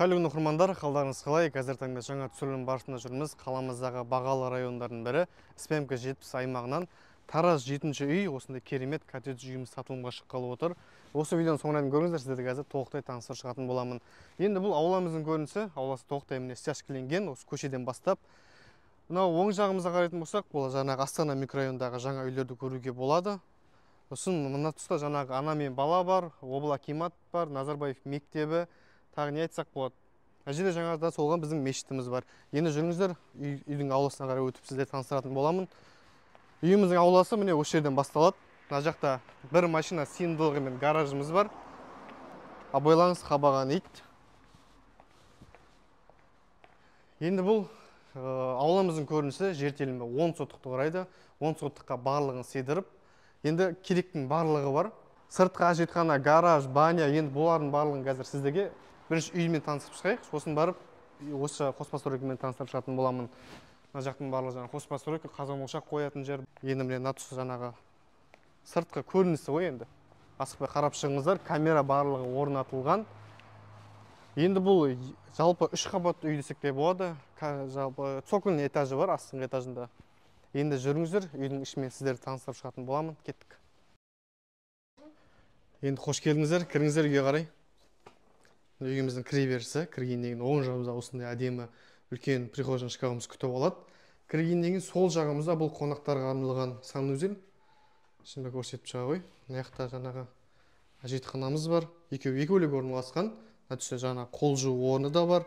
Қайырлы күн оқырмандар, қалдарыңыз қалай? Қазір таңда жаңа түсірілім барысында жүрміз. Қаламыздағы бағалы райондардың бірі СПМК 70 аймағынан Тараз 7-ші үй, осындай керемет коттедж үйіміз сатылымға шыққалы отыр. Осы видеоның соңына дейін көріңіздер, сіздерді қазір толықтай таныстырып шығатын боламын. Енді бұл ауламыздың көрінісі, ауласы толықтай міне стяжкіленген, осы көшеден бастап. Мынау оң жағымызға қарайтын болсақ, бұл жаңағы Астана микрорайондағы жаңа үйлерді көруге болады. Сосын мына тұста жаңағы ана мен бала бар, обл акимат бар, Назарбаев мектебі, тағы не айтсақ болады. Мына жерде жаңадан солған біздің мешітіміз бар. Енді жүріңіздер, үйдің ауласына қарай өтіп сіздерді таныстыратын боламын. Үйіміздің ауласы міне осы жерден басталады. Мына жақта бір машина сыйымдылығымен гаражымыз бар. Абайлаңыз, қабаған ит. Енді бұл ауламыздың көрінісі, жер телімі 10 сотықты құрайды. 10 сотыққа барлығын сыйдырып, енді керектің барлығы бар. Сыртқы әжетхана, гараж, баня, енді бұлардың барлығын қазір сіздерге бірінші үймен танысып шығайық, сосын барып осы қоспа стройкамен таныстырып шығатын боламын. Мына жақтың барлығы жаңағы қоспа стройка, қазан ошақ қоятын жер. Енді міне мына тұсы жаңағы сыртқы көрінісі ғой енді. Асықпай қарап шығыңыздар, камера барлығы орнатылған. Енді бұл жалпы 3 қабатты үй десек те болады. Жалпы цокольный этажы бар, астыңғы этажында. Енді жүріңіздер, үйдің ішімен сіздерді таныстырып шығатын боламын. Кеттік. Енді қош келдіңіздер, кіріңіздер үйге қарай. Үйіміздің кіре берісі, кіргеннен кейін оң жағымызда осындай әдемі үлкен прихожий шкафымыз күтіп алады. Кіргеннен кейін сол жағымызда бұл қонақтарға арналған санузел. Ішінде көрсетіп шыға ғой. Мына жақта жаңағы әжетханамыз бар. Екеуі екі бөлек орналасқан. Мына түсте жаңа қол жуу орны да бар.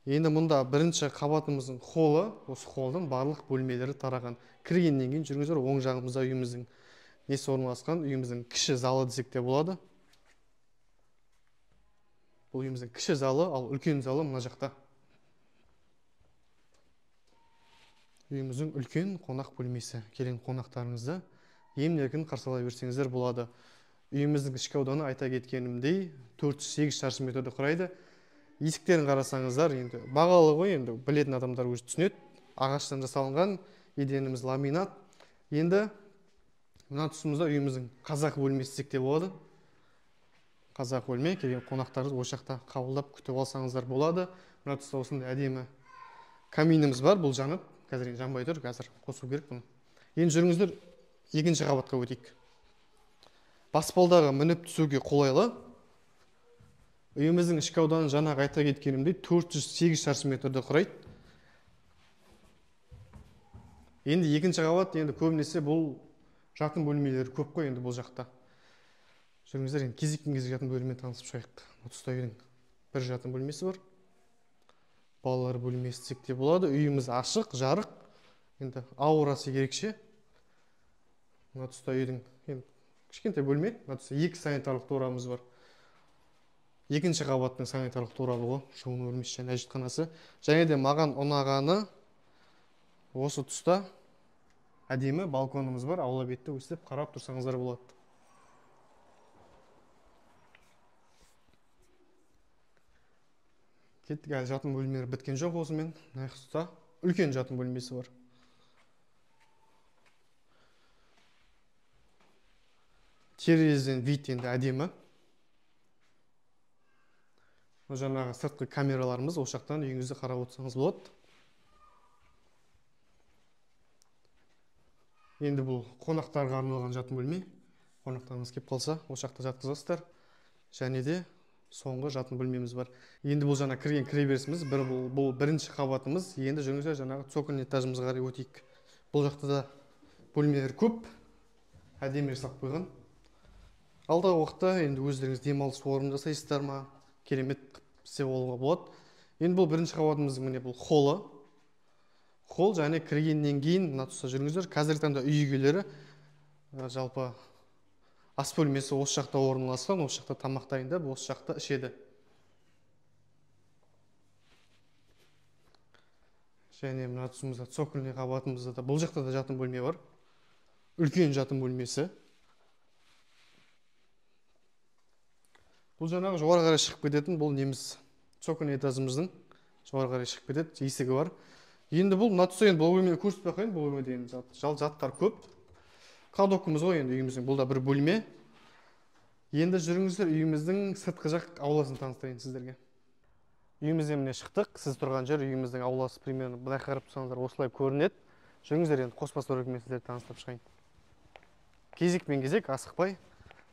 Енді мұнда бірінші қабатымыздың холы, осы холдың барлық бөлмелері тараған. Кіргеннен кейін жүріңіздер, оң жағымызда үйіміздің несі орналасқан, үйіміздің кіші залы десек те болады. Бұл үйіміздің кіші залы, ал үлкен залы мына жақта. Үйіміздің үлкен қонақ бөлмесі. Келген қонақтарыңызды емін-еркін қарсы ала берсеңіздер болады. Үйіміздің ішкі ауданы айта кеткенімдей 408 шаршы метрді құрайды. Есіктерін қарасаңыздар, енді бағалы ғой, енді білетін адамдар өзі түсінеді. Ағаштан жасалынған, еденіміз ламинат. Енді мына тұсымызда үйіміздің қазақ бөлмесі десек те болады. Қазақ бөлме, келген қонақтарды осы жақта қабылдап күтіп алсаңыздар болады. Мына тұста осындай әдемі каминіміз бар, бұл жанып, қазір енді жанбай тұр, қазір қосу керек бұны. Енді жүріңіздер, екінші қабатқа өтейік. Баспалдағы мініп түсуге қолайлы. Үйіміздің ішкі ауданы жаңағы айта кеткенімдей 408 шаршы метрді құрайды. Енді екінші қабат, енді көбінесе бұл жатын бөлмелері көп қой енді бұл жақта. Жүріңіздер, енді кезекпен кезек жатын бөлмемен танысып шығайық. Мына тұста үйдің бір жатын бөлмесі бар. Балалар бөлмесі десек те болады. Үйіміз ашық, жарық. Енді аурасы ерекше. Мына тұста үйдің енді кішкентай бөлме. Мына тұста екі санитарлық торабымыз бар. Екінші қабаттың санитарлық торабы ғой, жуыну бөлмесі және әжетханасы. Және де маған ұнағаны осы тұста әдемі балконымыз бар. Аула бетті өстіп қарап тұрсаңыздар болады. Кеттік, әлі жатын бөлмелері біткен жоқ осымен. Мына тұста үлкен жатын бөлмесі бар. Терезеден вид енді әдемі. Жаңағы сыртқы камераларымыз, осы жақтан үйіңізді қарап отырсаңыз болады. Енді бұл қонақтарға арналған жатын бөлме. Қонақтарыңыз келіп қалса, осы жақта жатқызасыздар. Және де соңғы жатын бөлмеміз бар. Енді бұл жаңа кірген кіреберісіміз, бұл бірінші қабатымыз. Енді жүріңіздер, жаңағы цокольный этажымызға қарай өтейік. Бұл жақта да бөлмелер көп, әдемі жасап қойған. Алдағы уақытта енді өздеріңіз демалыс орнын жасайсыздар ма, керемет істеп алуға болады. Енді бұл бірінші қабатымыздың міне бұл холы. Холл және кіргеннен кейін мына тұста жүріңіздер. Қазіргі таңда үй иелері жалпы ас бөлмесі осы жақта орналасқан, осы жақта тамақ дайындап, осы жақта ішеді. Және мына тұсымызда цокольный қабатымызда да бұл жақта да жатын бөлме бар. Үлкен жатын бөлмесі. Бұл жаңағы жоғары қарай шығып кететін, бұл неміз цокольный этажымыздың жоғары қарай шығып кетеді, есігі бар. Енді бұл мына тұста енді бұл бөлмені көрсетпей қояйын, бұл бөлмеде енді заттар көп. Кладовкамыз ғой енді үйіміздің, бұл да бір бөлме. Енді жүріңіздер, үйіміздің сыртқы жақ ауласын таныстырайын сіздерге. Үйімізден міне шықтық. Сіз тұрған жер үйіміздің ауласы примерно былай қарап тұрсаңыздар осылай көрінеді. Жүріңіздер, енді қоспа сорокымен сіздерді таныстырып шығайын. Кезекпен кезек, асықпай.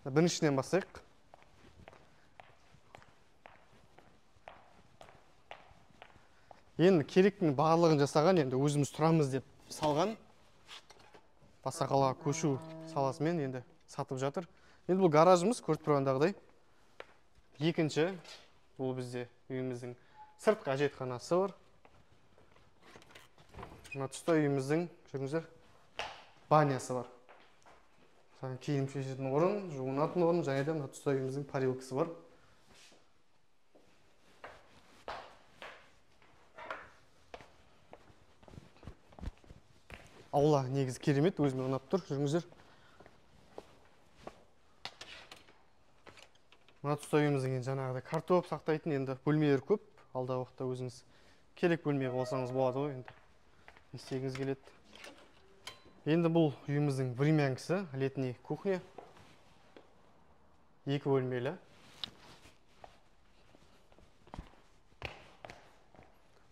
Біріншіден бастайық. Енді керектің барлығын жасаған, енді өзіміз тұрамыз деп салған. Басқа қалаға көшу саласымен енді сатып жатыр. Енді бұл гаражымыз көріп тұрғандағыдай. Екінші, бұл бізде үйіміздің сыртқы әжетханасы бар. Мына тұста үйіміздің, жүріңіздер, банясы бар. Киім шешетін орын, жуынатын орын, және де мына тұста үйіміздің парилкасы бар. Аула негізі керемет, өзіме ұнап тұр, жүріңіздер. Мына тұста үйіміздің енді жаңағыдай картоп сақтайтын енді бөлмелер көп. Алдағы уақытта өзіңіз керек бөлмеге қойсаңыз болады ғой енді. Не істегіңіз келеді. Енді бұл үйіміздің времянкасы, летний кухня. 2 бөлмелі.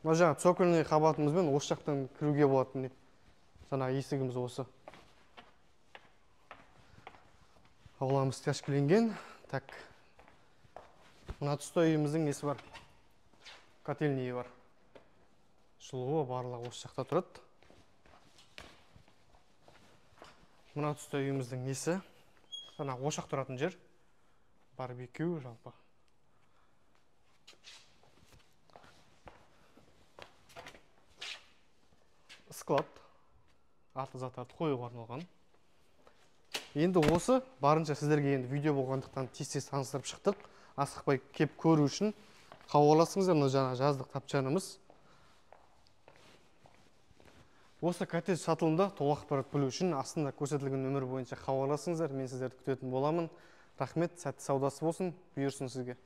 Мына жаңа цокольный қабатымызбен осы жақтан кіруге болады міне. Жаңа есігіміз осы. Ауламыз тәшкіленген. Так. Мына тұста үйіміздің несі бар? Котельниі бар. Жылуы барлығы осы жақта тұрады. Мына тұста үйіміздің несі? Жаңа ошақ тұратын жер. Барбекю жалпы. Склад. Артық заттарды қоюға арналған. Енді осы барынша сіздерге енді видео болғандықтан тез-тез таныстырып шықтық. Асықпай кеп көру үшін хабарласыңыздар. Мына жаңа жаздық тапчанымыз. Осы коттедж сатылымда толық ақпарат білу үшін астында көрсетілген нөмір бойынша хабарласыңыздар. Мен сіздерді күтетін боламын. Рахмет, сәтті саудасы болсын, бұйырсын сізге.